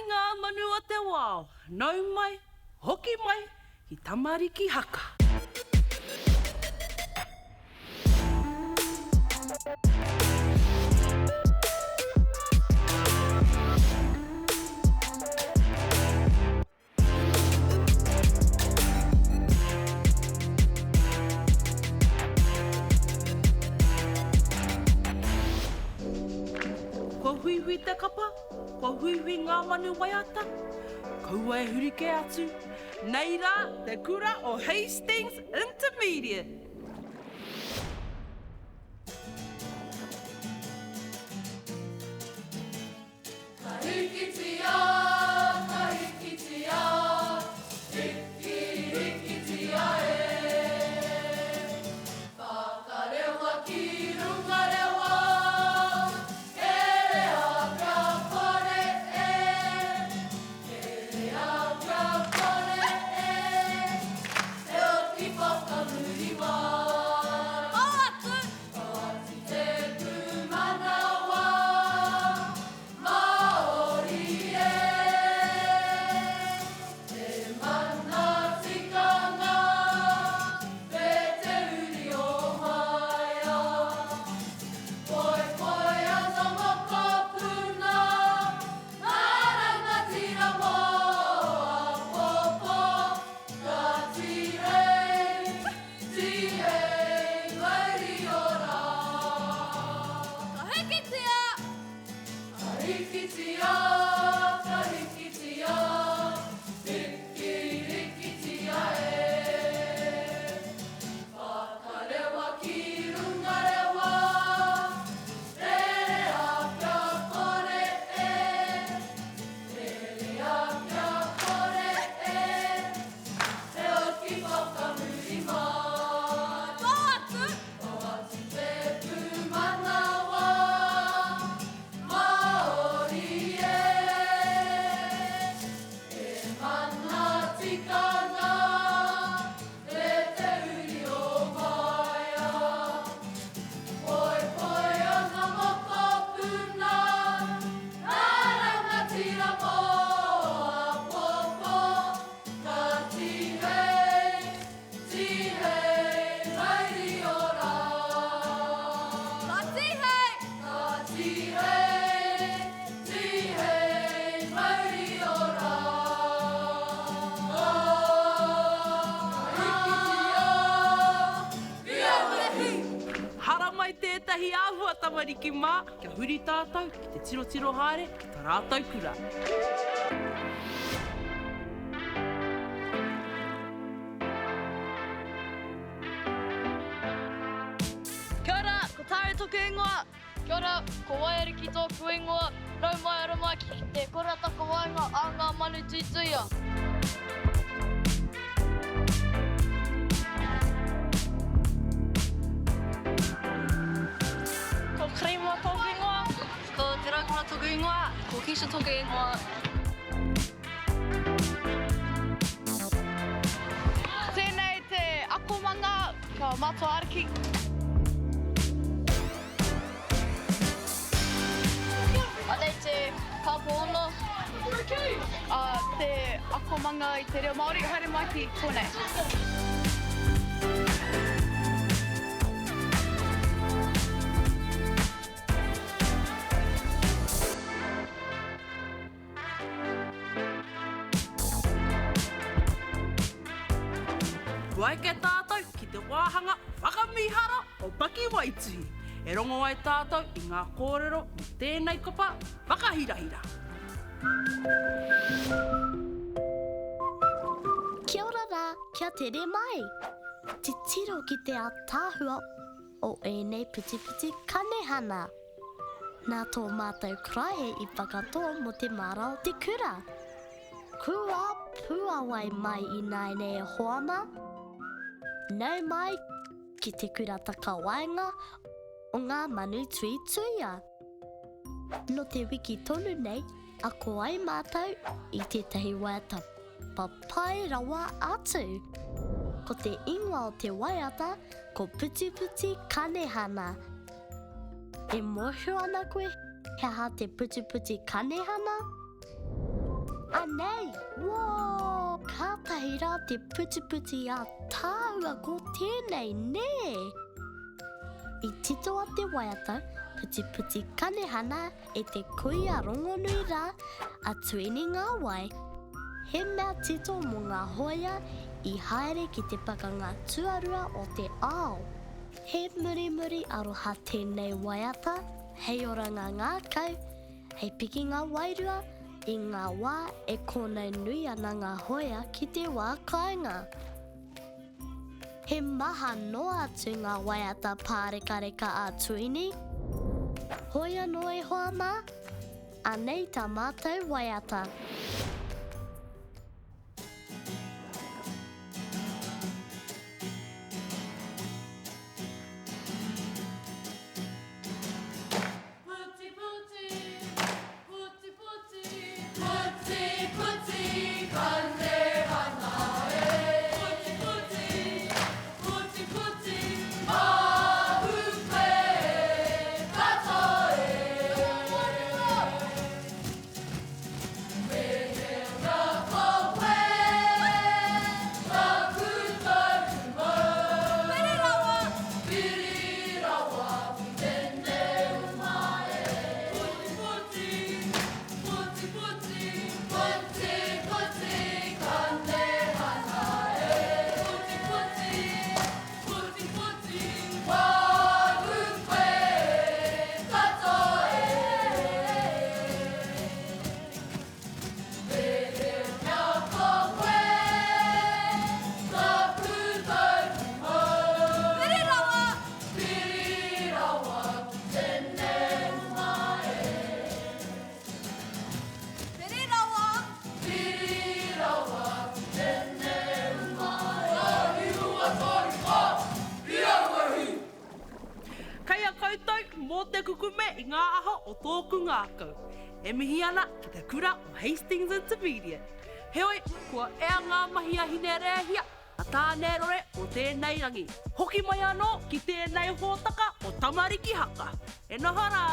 ngā manu o te wao, nau mai, hoki mai ki Tamariki Haka. Kua huihui te kapa, kua huihui ngā manu waiata, kaua e huri kē atu, nei rā te kura o Hastings Intermediate! Ka hikitia, ka hikitia, hiki, hikitia e. Whakarewa ki runga rewa, herea kia kore e. Herea kia kore e, he oti whakamuri mai. Pau atu! Pau atu te pūmanawa. Māori e, te mana tikanga, me te uri o Maia. Poipoi ana mokopuna, ngā rangatira mō āpōpō, ka tīhei, tīhei mauri ora. Ka hikitia! Ka hikitia, ka hikitia, hiki, hikitia e. Whakarewa ki runga rewa, rerea kia kore e. Rerea kia kore e, he oki whakamuri mai. Pau atu! Pau atu te pūmanawa Māori e, E mana tikanga me te uri o Maia. Poipoi ana mokopuna, ngā rangatira mō āpōpō, ka tīhei, Tihei mauri ora. Ka tihei! Ka tihei, tihei mauri ora. Ka hikitia, kia wehi! Haramai tētahi āhua tamariki mā kia huri tātou ki te tirotiro haere ki ta rātou kura. Kia ora, ko Tara toku ingoa. Kia ora, ko Waiariki tōku ingoa. Nau mai ara mai ki te kura takawaenga a ngā manu tuituia. Ko Karima tōku ingoa. Ko Te Raukura tōku ingoa. Ko Keisha tōku ingoa. Tēnei te akomanga ka Matua Ariki. Anei te kāpōno, a te akomanga i te reo Māori. Haere mai ki konei. Kua eke tātou ki te wāhanga whakamīharo o Pakiwaituhi e rongo ai tātou i ngā kōrero mō tēnei kapa whakahirahira. Kia ora rā, kia tere mai! Titiro ki te ataahua o ēnei putiputi kanehana. Nā tō mātou karaehe i whakatō mō te māra o te kura. Kua puawai mai ināianei e hoa mā. Nau mai ki te kura takawaenga o ngā manu tuituia. Nō te wiki tonu nei ako ai mātou i tētahi waiata papai rawa atu. Ko te ingoa o te waiata ko Putiputi Kanehana. E mōhio ana koe he aha te putiputi kanehana? Anei! Woo! Kātahi rā te putiputi ātaahua ko tēnei, nē? I titoa te waiata Putiputi Kanehana e te kuia rongonui rā a Tuini Ngāwai. He mea tito mō ngā hōia i haere ki te Pakanga Tuarua o te Ao. He murimuri aroha tēnei waiata hei oranga ngākau, hei pikinga wairua i ngā wā e kōnau nui ana ngā hōia ki te wā kāinga. He maha noa atu ngā waiata pārekareka a Tuini. Hoi anō e hoa mā, anei tā mātou waiata. Puti puti, puti puti, puti puti kanehana e. Puti puti, puti puti, mahupe katoa e. Mehemea ko koe, taku taukumau. Piri rawa, piri rawa ki tēnei uma e. Puti puti, puti puti, puti puti kanehana e. Puti puti, puti puti, mahupe katoa e. Mehemea ko koe, taku taukumau. Piri rawa, piri rawa ki tēnei uma e. Piri rawa, piri rawa ki tēnei uma e. Tāriua, tāriwhā, i auahi! Kei a koutou mō te kukume i ngā aho o tōku ngākau. E mihi ana ki te kura o Hastings Intermediate. Heoi, kua ea ngā mahi a Hinerēhia, a Tānerore o tēnei rangi. Hoki mai anō ki tēnei hōtaka o Tamariki Haka. E noho rā!